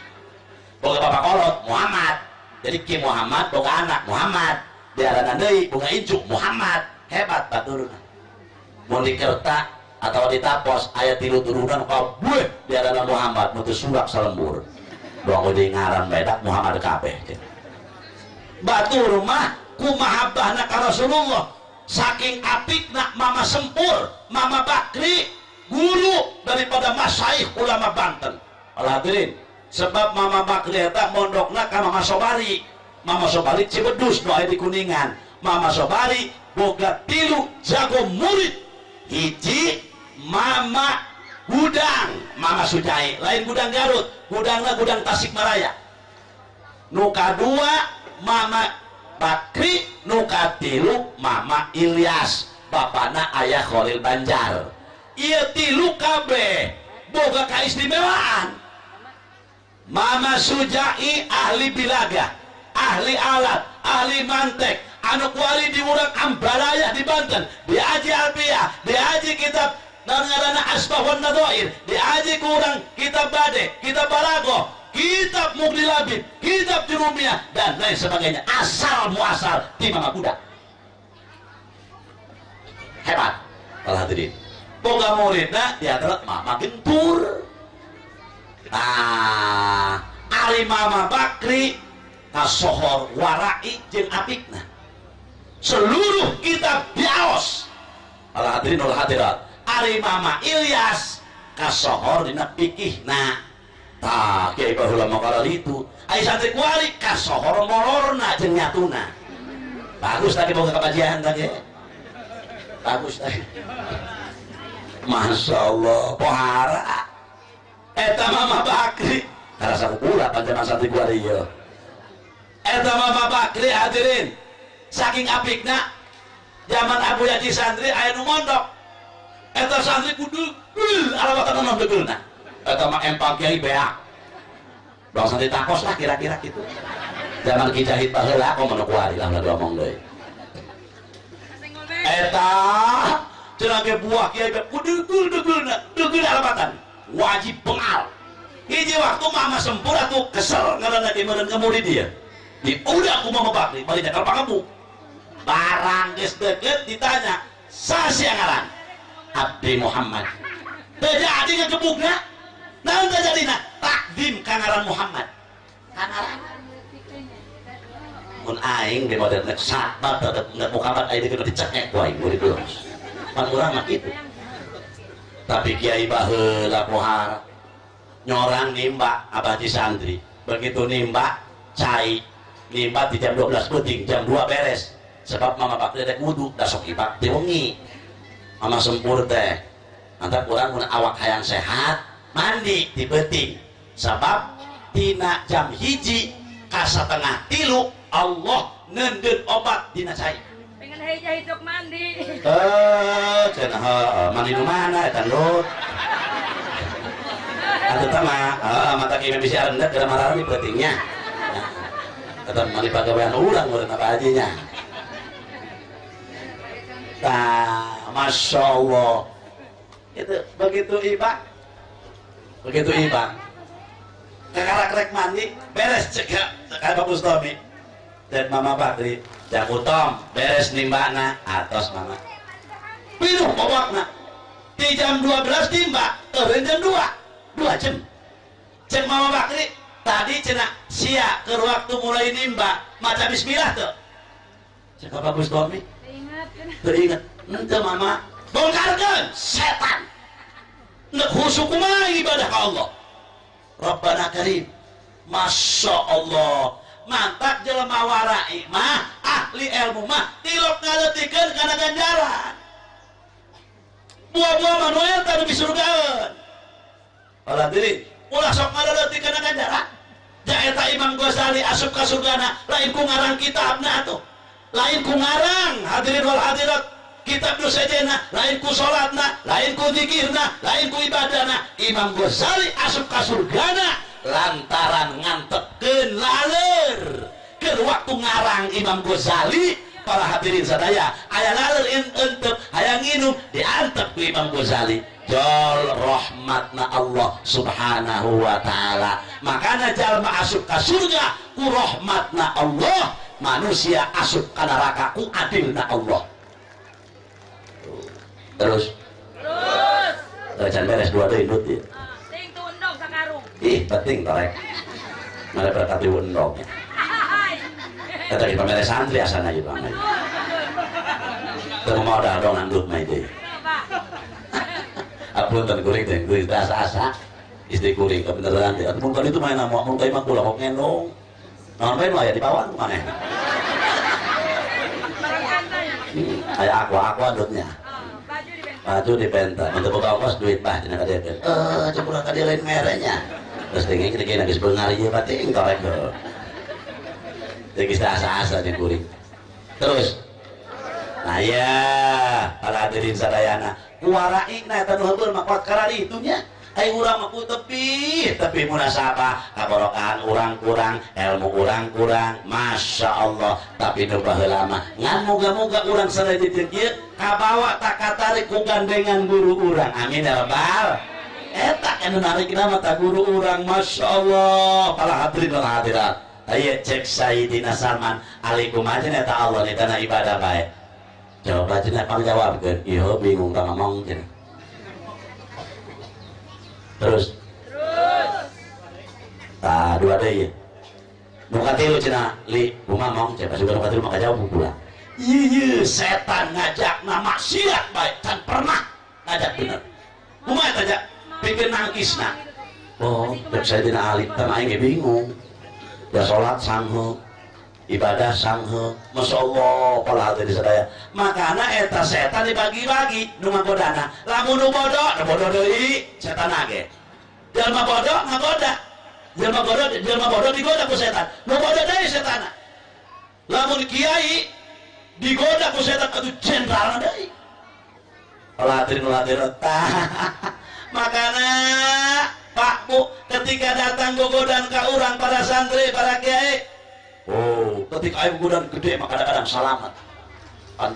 Boga bapak kolot Muhammad. Jadi Ki Muhammad boga anak Muhammad. Diaranan deui boga incu Muhammad. Hebat baturna. Mun dikerta atau ditapos aya 3 turunan kabeh diaranan Muhammad nu teu surak salembur. Doang deui ngaran bae Muhammad kabeh. Batur mah kumaha abahna ka Rasulullah. Saking apikna Mama Sempur, Mama Bakri, guru daripada masyayikh ulama Banten. Hadirin, sebab Mama Bakri eta mondokna ka Mama Sobari. Mama Sobari Cibedus nu aya di Kuningan. Mama Sobari boga 3 jago murid. Hiji Mama Gudang, Mama Sujai, lain Gudang Garut, gudangna Gudang Tasikmalaya. Nu kadua Mama Bakri, nu katilu Mama Ilyas, bapana ayah Khalil Banjar. Ieu tilu kabeh boga kaistimewaan. Mama Sujai ahli bilaga, ahli alat, ahli mantek, anu kuari di urang Ambalaya di Banten, diaji Alfiah, diaji kitab ngaranna Asbah wan Nadhair, diaji ku urang kitab Bade, kitab Balago, kitab Mughni Labib, kitab Jurumiyah, dan lain sebagainya. Asal muasal di Mama Kuda. Hebat. Para hadirin. Boga muridna di antara Mama Gentur. Ah, ari Mama Bakri kasohor warai jeung apikna. Seluruh kitab diaos. Para hadirin wal hadirat. Ari Mama Ilyas kasohor dina pikihna. Tah kiai baheula mah kalau itu ai santri kuari kasohor molorna jeung nyatuna. Bagus tadi boga kabajian tadi. Bagus tadi. Masya Allah, pohara. Eta Mama Bakri karasa kula panjenengan santri kuari ieu. Eta Mama Bakri hadirin, saking apikna zaman Abu Yaji santri aya nu mondok. Eta santri kudu alawatan nom degeulna. Eta mah empang kiai beak. Bang santri takos lah kira-kira gitu. Zaman Ki Jahit baheula komo nu kuari lah ulah diomong deui. Eta cenah ge buah kiai beak kudu degeulna, degeul alawatan. Wajib pengal. Hiji waktu Mama Sempur atuh kesel ngaranna ge meureun ka murid dia. Di udah ku Mama Bakri bari nyekel pangebu. Barang geus deukeut ditanya, "Saha sia ngaran?" Abdi Muhammad. Teu jadi ngagebugna. Naon teu jadina? Takdim ka ngaran Muhammad. Ka ngaran. Mun aing di modern sabar tetep Muhammad aing dikeun dicekek ku aing murid terus. Pan urang mah kitu. Tapi kiai baheula pohara nyorang nimba abah di santri. Begitu nimba cai, nimba di jam 12 peuting, jam 2 beres. Sebab Mama Bakri rek wudu, da sok ibak teh wengi. Mama Sempur teh mantap urang mun awak hayang sehat mandi di peuting. Sebab tina jam 1 ka Ka satengah tilu Allah ngendeun obat dina cai. Pengen heja hidup mandi. Cenah heuh mandi nu mana eta Ndut. Atuh tah mah heeh mata kieu bisi arendet gara marah di peutingnya. Eta mandi pagawean urang meureun apa aja nya. Tah, Masya Allah. Itu begitu iba. Begitu iba. Kakarak rek mandi, beres cekak cekak Pak Bustomi dan Mama Bakri. Jakutom beres nimbana atos mama. Pinuh bobokna. Di jam 12 timba, eureun jam 2. 2 jam. Cek Mama Bakri tadi cenah sia keur waktu mulai nimba maca bismillah tuh. Cek Pak Bustomi. Teu inget. Henteu mama. Bongkarkeun setan. Nek khusuk kumaha ibadah ka Allah. Rabbana karim. Masya Allah. Mantap jelema warai mah ahli ilmu mah tilok ngaleutikeun kana ganjaran. Buah-buah manuel tadi di surgaeun. Ulah diri, ulah sok ngaleutik kana ganjaran. Ja eta Imam Ghazali asup ka surgana lain ku ngarang kitabna atuh. Lain ku ngarang hadirin wal hadirat kitab nu sejena, lain ku salatna, lain ku zikirna, lain ku ibadahna. Imam Ghazali asup ka surgana lantaran ngantepkeun laler. Keur waktu ngarang Imam Ghazali para hadirin sadaya aya laler entep hayang nginum diantep ku Imam Ghazali. Jol rahmatna Allah subhanahu wa ta'ala. Makana jalma asup ka surga ku rahmatna Allah, manusia asup ka neraka ku adilna Allah. Terus terus can beres dua deui ndut ieu. Ting tu endog sakarung. Ih, penting torek. Mare berkat ieu endog. Eta di pamere santri asana ieu mah. Teu modal dong andut mah ieu. Apunten kuring teh kuring teh asa-asa istri kuring kebeneran teh. Mun kan itu main mun ka imah kula kok ngendong. Naon bae nu aya di pawan maneh. Aya aku andutnya. Baju dipenta, untuk buka ongkos duit bah cenah ka dieu. Cek urang ka dieu lain merenya. Terus dengeng kieu geus beungar ieu mah ting torek heuh. Geus asa-asa jeung kuring. Terus. Nah ya, para hadirin sadayana, kuwaraina eta nu heubeul mah kuat karari itu nya. Ai urang mah ku tepi, tepi munasabah, kaborokan urang kurang, ilmu urang kurang, Masya Allah. Tapi nu baheula mah ngan moga-moga urang sadaya di dieu kieu kabawa tak katarik ku gandengan guru urang. Amin ya rabbal. Eta anu narikna mah ta guru urang, Masya Allah. Para hadirin wal hadirat. Aya cek Sayyidina Salman, alaikum aja eta Allah di tanah ibadah bae. Jawab cenah pangjawabkeun, ieu bingung ka ngomong cenah. Terus terus tah dua deui nu katilu cenah li kumaha mong cenah pasukan nu katilu maka jawab pula. Ieu setan ngajakna maksiat bae can pernah ngajak bener. Kumaha eta ja pikeun nangkisna. Oh, cek Sayyidina Ali tah aing ge bingung. Ya salat sanghe, ibadah sanghe, Masya Allah para hadirin sadaya. Makana eta setan dibagi-bagi nu ngagodana. Lamun nu bodoh, nu bodoh deui setan ge. Jelema bodoh ngagoda. Jelema bodoh digoda ku setan. Nu bodoh deui setan. Lamun kiai digoda ku setan atuh jenderal deui. Para hadirin wal hadirat. Makana Pak Bu ketika datang gogodan ka urang para santri, para kiai, oh, ketika air gogodan gede maka kadang-kadang salamat.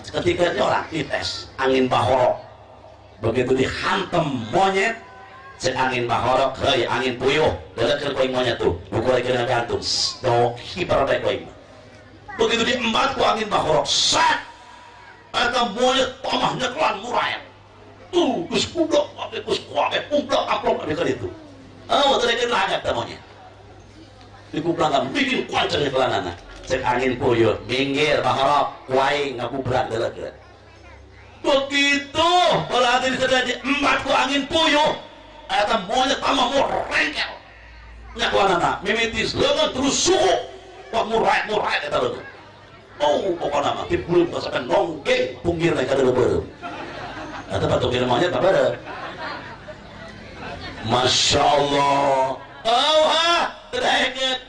Ketika orang dites angin bahorok, begitu dihantem monyet, cek angin bahorok, hei angin puyuh, delekeun koing monyet tuh, buku kena gantung, do hiper bae koing. Begitu diembat ku angin bahorok, set, eta monyet tomah nyeklan murayat. Tuh, geus kublok, geus kuabe, kublok amplop ka ditu. Oh, terus lagak ta monyet. Dikublangkan bikin kuanceng nyekelanana. Cek angin puyuh, minggir bahorok, kuai ngakubrak delekeun. Begitu para hadirin sadaya empat ku angin puyuh, eta monyet tambah murengkel. Nyakuanana mimiti leungeun terus suku, wah murai-murai eta leungeun. Oh, pokona mah tibulun sampai nonggeng punggirna ka beureum. Eta patukir monyet babareuh. Masya Allah. Oh ha, terhenget.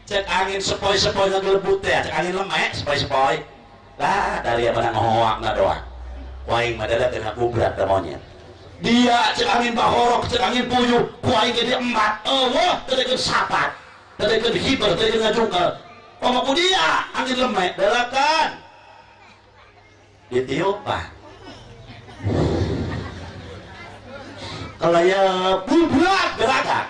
Cek angin sepoi-sepoi ngagelebut teh, cek angin lemek sepoi-sepoi. Lah dari mana ngohoakna doang. Waing mah dadak kena kubrak da monyet. Dia cek angin bahorok, cek angin puyuh, ku aing jadi emat. Eueuh, teu dekeun sapat, teu dekeun hiber, teu dekeun ngajungkel. Komo ku dia angin lemek dalakan. Ditiupan. Kalayap bubrak gerakan.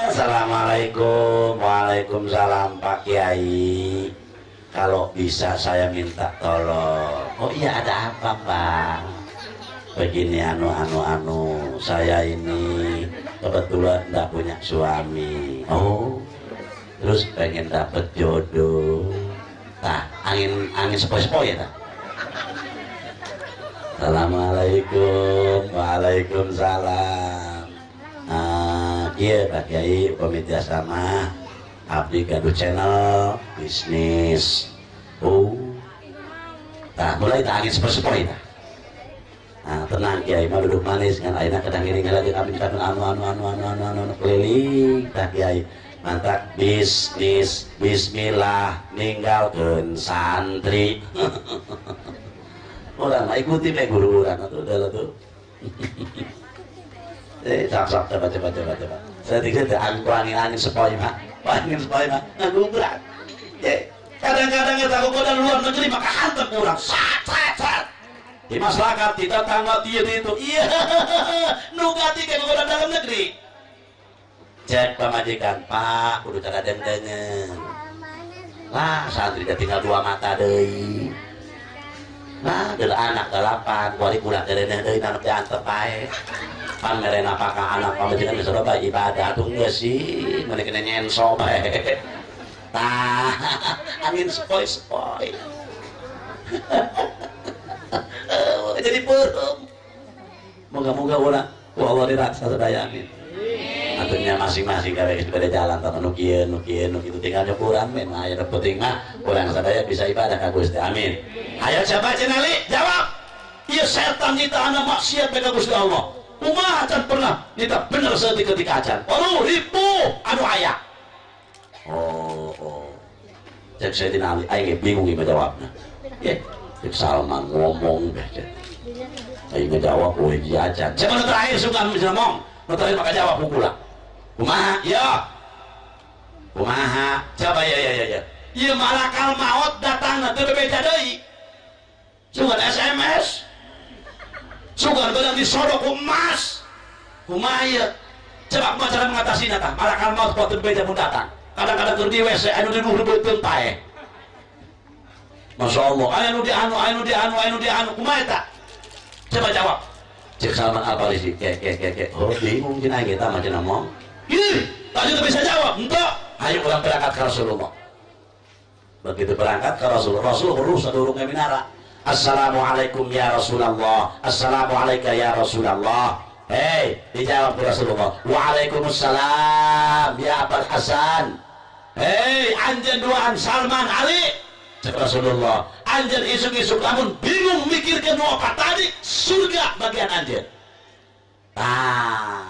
Assalamualaikum, waalaikumsalam Pak Kiai. Kalau bisa saya minta tolong. Oh iya, ada apa Pak? Begini anu, saya ini kebetulan tidak punya suami. Oh, terus pengen dapet jodoh. Nah, angin sepoi-sepoi ya tak? Assalamualaikum, waalaikumsalam. Iya Pak Kiai, upami tiasa mah abdi gaduh channel bisnis. Oh, nah mulai tak angin sepoi-sepoi tah. Nah, tenang Kiai mah duduk manis kan ayeuna kadang ngiring lagi kami anu keliling tah Kiai. Mantap bisnis, bismillah ninggalkeun santri. Urang mah ikuti we guru urang atuh udah tuh. Sok coba. Saya pikir teh angin sepoi mah. Angin sepoi mah ngagubrak. Kadang-kadang kita goda luar negeri maka hantem urang. Sat sat sat. Di masyarakat kita tangga dia itu. Iya. Nu ganti ke goda dalam negeri. Cek pamajikan, Pak, kudu cara dendengen. Lah, santri tinggal dua mata deui. Nah, dari anak 8, kuari kurang dari deui anak diantep bae. Pan mere napakah anak pamajikan geus loba ibadah atuh geus sih, mun kena nyenso bae. Tah, angin sepoi-sepoi. Jadi peureum. Moga-moga urang ku Allah diraksa sadaya amin. Atunya masing-masing kabeh geus beda jalan tah nu kieu nu kieu nu kitu tinggal nyukuran men aya nu penting mah urang sadaya bisa ibadah ka Gusti amin. Ayo siapa cenali jawab. Ieu setan nyitaana maksiat ka Gusti Allah. Kumaha can pernah nyita bener saeutik ketika acan. Waduh ripuh anu aya. Oh oh. Cek Sayyidina Ali aing ge bingung ieu jawabna. Ye, cek Salman ngomong beh cek. Aing ngejawab we hiji acan. Siapa nu terakhir suka ngomong? Nu terakhir maka jawab kukula. Kumaha? Ya. Kumaha? Coba ya ya ya ya. Ieu malakal maut datangna teu bebeja deui. Sugan SMS. Sugan beunang disodok ku emas. Kumaha ieu? Coba kumaha cara mengatasina tah? Malakal maut teu bebeja mun datang. Kadang-kadang keur di WC anu di luhur beuteung paeh. Masya Allah, aya nu di anu, aya nu di anu, aya nu di anu, kumaha eta? Coba jawab. Cek Salman Al-Farisi, ke. Oh, bingung cenah kita mah cenah ngomong. Ih, tadi tuh bisa jawab, enggak. Ayo urang berangkat ke Rasulullah. Begitu berangkat ke Rasulullah, Rasul huruf sadurungnya minara. Assalamualaikum ya Rasulullah, assalamualaikum ya Rasulullah. Hei, dijawab Rasulullah. Waalaikumsalam ya Abul Hasan. Hei, anjeun duaan Salman Ali. Cek Rasulullah, anjeun isuk-isuk lamun bingung mikirkeun nu opat tadi, surga bagian anjeun. Tah,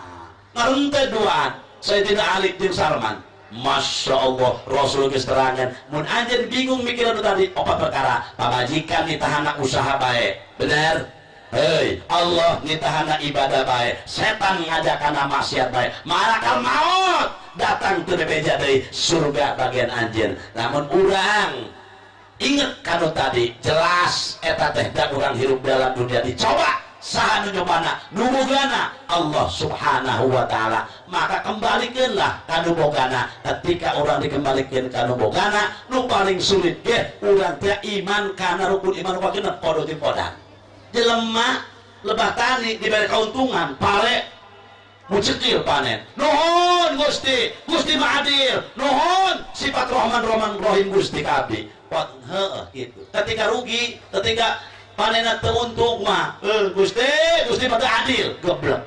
ngarente duaan Sayyidina Ali bin Salman. Masya Allah, Rasul geus terangan, mun anjeun bingung mikiran nu tadi opat perkara, pamajikan nitahana usaha bae. Bener? Hei, Allah nitahana ibadah bae, setan ngajakana maksiat bae, malakal maut datang teu bebeja deui, surga bagian anjeun. Namun urang ingat kanu tadi jelas eta teh da urang hirup dalam dunia dicoba saha nu nyobana nu bogana Allah Subhanahu wa taala, maka kembalikeunlah kanu bogana. Ketika urang dikembalikeun kanu bogana nu paling sulit ge urang teh iman kana rukun iman wagenep podo jeung podang. Jelema lebah tani diberi keuntungan pare mucekil panen. Nuhun Gusti, Gusti mah adil. Nuhun sifat Rahman Rahman Rahim Gusti ka abdi. Heeh gitu. Ketika rugi, ketika panenna teu untung mah, Gusti, Gusti mah teu adil, geblek.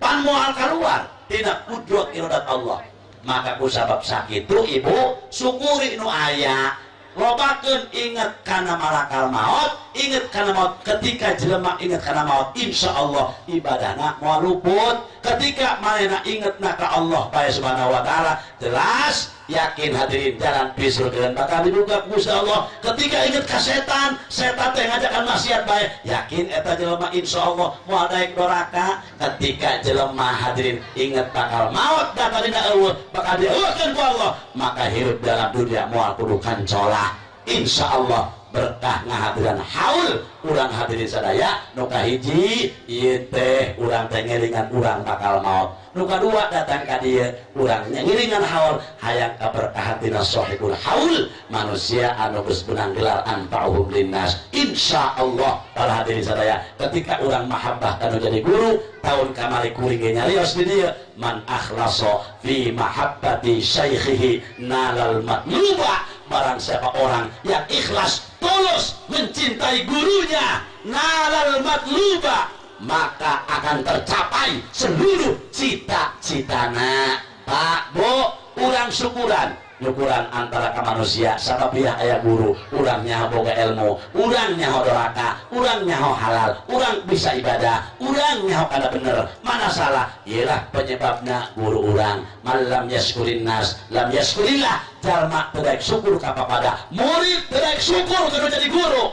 Pan moal kaluar tina kudrat iradat Allah. Maka ku sabab sakitu ibu syukuri nu aya. Lobakeun inget kana malakal maut, Ingat kana maut. Ketika jelema ingat kana maut, insyaallah ibadahna moal luput. Ketika manehna ingetna ka Allah bae subhanahu wa taala, jelas yakin hadirin jalan di surga bakal dibuka ku Gusti Allah. Ketika inget ka setan, setan teh ngajakan maksiat bae, yakin eta jelema insyaallah moal daek doraka. Ketika jelema hadirin inget bakal maut da tadina eueuh, bakal dieueuhkeun ku Allah, maka hirup dalam dunia moal kudu kancolah. Insyaallah berkah ngahadiran haul urang hadirin sadaya. Nu kahiji ieu teh urang teh ngiringan urang bakal maut. Nu kadua datang ka dieu urang ngiringan haul hayang kaberkahan tina sahibul haul, manusia anu geus beunang gelar anfa'uhum linnas. Insyaallah para hadirin sadaya, ketika urang mahabbah kanu jadi guru, tahun kamari kuring ge nyarios di dieu, man akhlasa fi mahabbati syaikhihi nalal matluba. Barang siapa orang yang ikhlas tulus mencintai gurunya, nalal matluba, maka akan tercapai seluruh cita-citana. Pak, Bu, urang syukuran nyukuran antara ka manusia sababiah aya guru, urang nyaho boga ilmu, urang nyaho doraka, urang nyaho halal, urang bisa ibadah, urang nyaho kada bener, mana salah, iyalah penyebabna guru urang. Man lam yaskurin nas lam yaskurillah. Jalma teu daek syukur ka papada, murid teu daek syukur kudu jadi guru.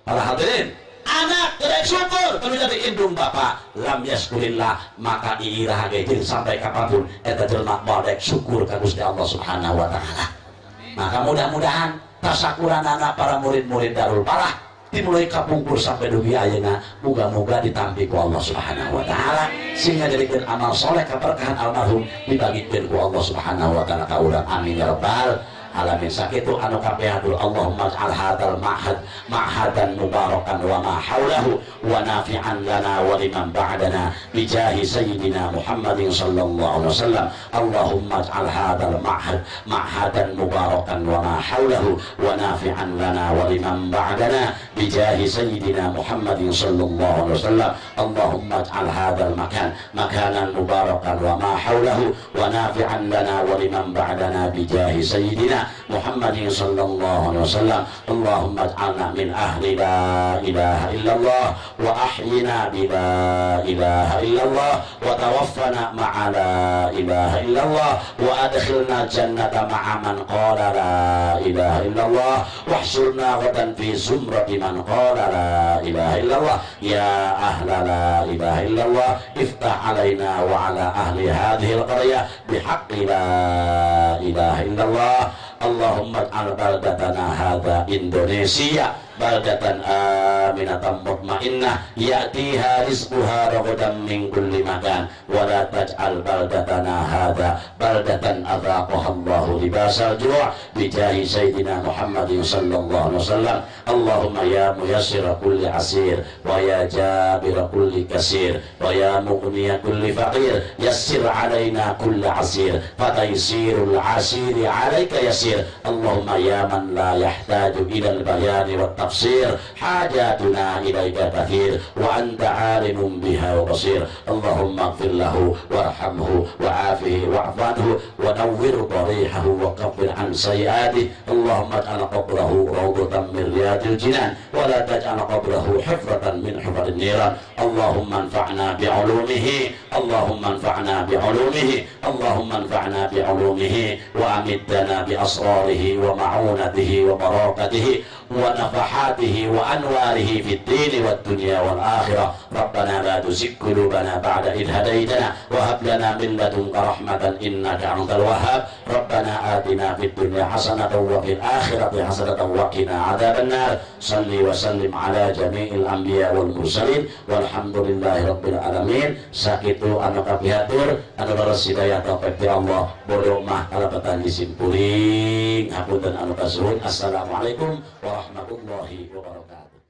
Para hadirin, anak teu daek syukur kudu jadi indung bapa. Lam yaskurillah, maka iirah ge jeung sampai kapanpun eta jelema moal daek syukur ka Gusti Allah Subhanahu wa taala. Maka mudah-mudahan tasakuranana para murid-murid Darul Falah dimulai kapungkur sampai dugi ayeuna muga-muga ditampi ku Allah Subhanahu wa taala, sehingga jadikeun amal soleh kaberkahan almarhum dibagikeun ku Allah Subhanahu wa taala ka urang. Amin ya rabbal alamin. Sakitu anu kapihatur. Allahumma ij'al hadzal ma'had ma'hadan mubarakan wa ma haulahu wa nafi'an lana wa liman ba'dana bi jahi sayyidina Muhammadin sallallahu alaihi wasallam. Allahumma ij'al hadzal ma'had ma'hadan mubarakan wa ma haulahu wa nafi'an lana wa liman ba'dana bi jahi sayyidina Muhammadin sallallahu alaihi wasallam. Allahumma ij'al hadzal makan makanan mubarakan wa ma haulahu wa nafi'an lana wa liman ba'dana bi jahi sayyidina Muhammadin sallallahu alaihi wasallam. Allahumma ij'alna min ahli la ilaha illallah wa ahyina bi la ilaha illallah wa tawaffana ma'a la ilaha illallah wa adkhilna jannata ma'a man qala la ilaha illallah wahsyurna ghadan fi zumrati man qala la ilaha illallah. Ya ahla la ilaha illallah iftah alaina wa ala ahli hadhihi alqaryah bihaqqi la ilaha illallah. Allahumma ij'al baldatana hadza Indonesia baldatan aminatan mutmainnah ya'tiha rizquha ragadan min kulli makan wa la taj'al baldatana hadza baldatan adzaqaha Allahu libasal ju' bi jahi sayyidina Muhammadin sallallahu alaihi wasallam. Allahumma ya muyassira kulli asir wa ya jabira kulli kasir wa ya mughniya kulli faqir yassir alaina kulli asir fataysirul asiri alaika yasir. Allahumma ya man la yahtaju ilal bayani wat tafsir hajatuna ilaika kathir wa anta alimun biha wa basir. Allahumma ighfir lahu warhamhu wa'afihi wa'fu anhu wa nawwir tarihahu wa kaffir an sayyi'atihi. Allahumma ij'al qabrahu rawdatan min riyadil jinan wa la taj'al qabrahu hufratan min hufarin niran. Allahumma anfa'na bi'ulumihi, Allahumma anfa'na bi'ulumihi, Allahumma anfa'na bi'ulumihi wa amiddana bi asrarihi wa ma'unatihi wa barakatihi wa nafahatihi wa anwarihi fid dini wad dunya wal akhirah. Rabbana la tuzigh qulubana ba'da idh hadaitana wa hab lana min ladunka rahmatan innaka antal wahhab. Rabbana atina fid dunya hasanatan wa fil akhirati hasanatan wa qina adzabannar. Salli wa sallim ala jami'il anbiya wal mursalin walhamdulillahi rabbil alamin. Sakitu anu kapihatur anu leres hidayah taufik ti Allah, bodoh mah kalapetan disimpuling. Hapunten anu kasuhun. Assalamualaikum warahmatullahi wabarakatuh.